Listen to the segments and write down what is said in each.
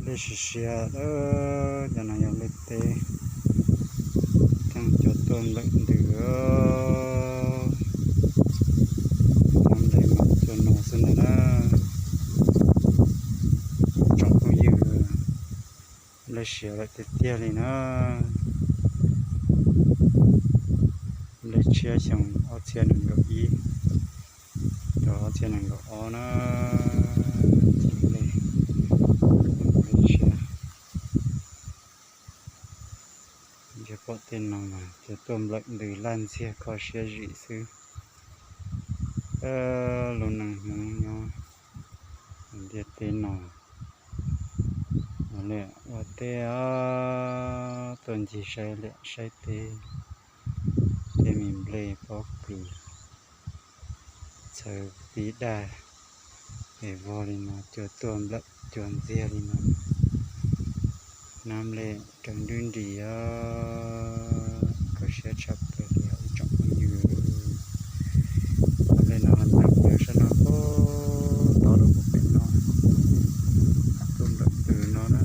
Nplej siav siav, cov no yog nplej teb, theej cua tuaj nplawm ntws, nyob nplej mas cua no xwb ntag na. Tsoom phooj ywg, nplej siav lawm tiag tiag li na. Nplej tshiab xyoo ob txhiab nees nkaum ib rau ob txhiab nees nkaum ob na, ces nplej, nplej tshiab. Ntshe pom tej no mas cua tuaj nplawm ntws laj ntxiag kho siab zim xwb. Lub neej Hmoob nyob ntiaj teb no, ua teb, tuaj ncig saib liam saib teb, tej me nplej pob kws txhawv tib daj es vog li no, cua tuaj nplawm cua ntxiag li no. Hnab nplej raws nrwb nris, kho siab tshaj plaws li os ib tsoom phooj ywg. Hnab nplej no ho ntev plaws sab no, tod rau puag pem no, tuaj nplawm ntws no na.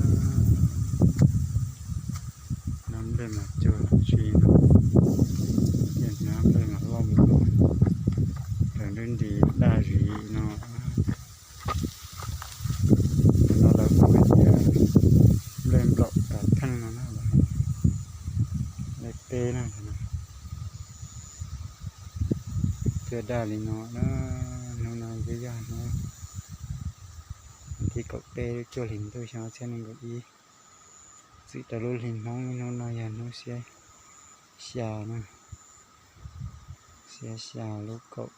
Hnab nplej mas cua tsis no, ces hnab nplej mas loj mus raws nrwb nris daj zis no. No lawv hu tias nplej nplaum kav theej no na, nplej teb na. Cua daj li no na, hnub no twb yog hnub thib kaum peb lub cuaj hlis ntuj xyoo ob txhiab nees nkaum ib. Txwm rau lub hli Hmoob hnub no yog hnub xiab xya na, xiab xya lub kaum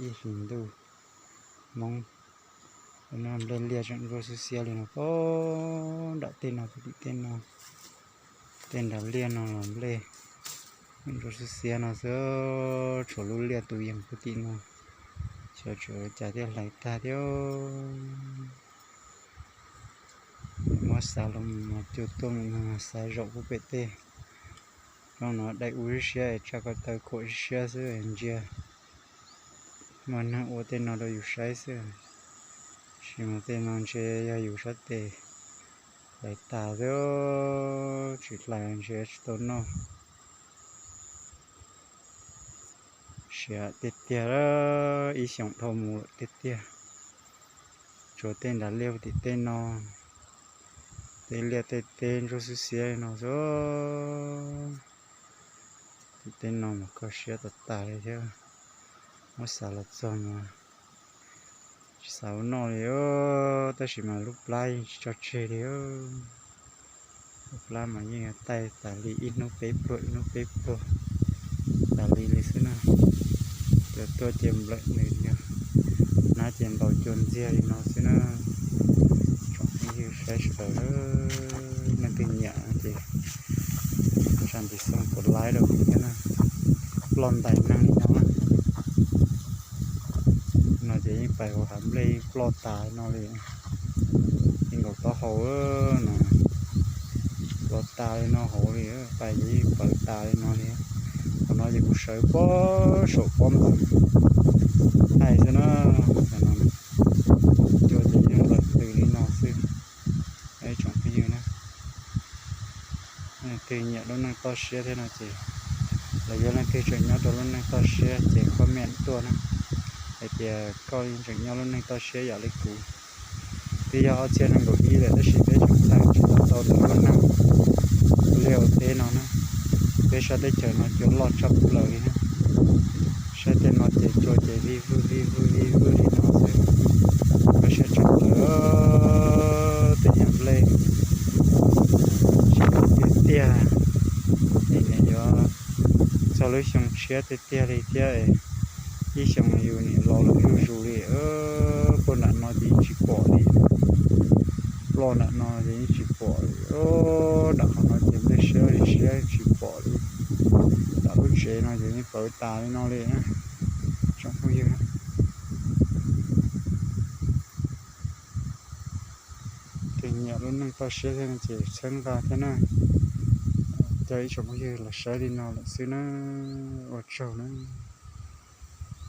ib hlis ntuj Hmoob. Nplej liaj tseem ntsuab xwb xiab li no, nram tej no puag tim tej no, tej nram liaj no los nplej ntsuab xwb xiab no xwb, tshuav lub liaj tus yees puag tim no, xyov tseem ua cas thiaj hlais tag thiab. Muab xav los mus cua tuaj mus xav zaum puag pem tej rooj no dai u siab es tsa ko taw khuam siab xwb ntsia. Muaj neeg ua tej no rau yus saib xwb, tsis mas tej no ntshe yog yus sab tes hlais tas xwb, tsis hlais ntshe tsis tau noj. Siav tiag tiag, ib xyoos dhau mus lawm tiag tiag. Tsuas tej nram liaj tim tej no, tej liaj tej teb ntsuab xwb xiab li no xwb. Tim tej no mas kho siab tas tas li thiab. Muab xav los txog mas tsis xav ua noj li, tab sis mas lub plab yeej tsis tso tseg li. Lub plab mas yeej taij tas li ib hnub peb pluag ib hnub peb pluag tas li li xwb na. Cua tuaj ces nplawm nws yog, hnab ces ntaus cua ntxiag li no xwb na. Tsoom phooj ywg saib sawv daws, leej twg nyiam ces sab ntiv xoo kuv laib rau kuv thiab na. Ploj ntais neeg li no na. No ces yeej pais hauv hav nplej yeej ploj tas li no li. Yeej nkaum taub hau no, ploj tas li no hauv li, pais ces yeej ploj tas li no li. Qhov no ces kuv sawv pob saum pob ntawd thaij xwb na. Cua ces yeej nplawm ntws li no xwb. Ib tsoom phooj ywg na, leej twg nyiam lub neej toj siab thiab no ces, los yog leej twg tseem nyob rau lub neej toj siab ces comment tuaj na, hais tias koj yeej tseem nyob lub neej toj siab yam li kuv. Twb yog ob txhiab nees nkaum ib lawm tab sis peb tseem hais tsis tau tau ntawm lub neej liaj ua teb no na. Peb sab teb chaws no cua loj tshaj plaws li na. Saib tej no ces cua ces vij vwj vij vwj vij vwj li no xwb. Kho siab tshaj plaws, tej nyuag nplej tsis pom tiag tiag, es nim yuav txog lub xyoo tshiab tiag tiag li thiab. Ib xyoo yus nim los lawm zuj zus li, puag nram no ces yeej tsis pom li, ploj nram no ces yeej tsis pom li, nram qhov no ces nplej siab li siab tsis pom li. Nram lub tsev no ces yeej pawv tas li no li na. Tsoom phooj ywg, tus nyiam lub neej toj siab thiab no ces txhawb nqa thiab na. Coj ib tsoom phooj ywg los saib li no lawm xwb na, ua tsaug na.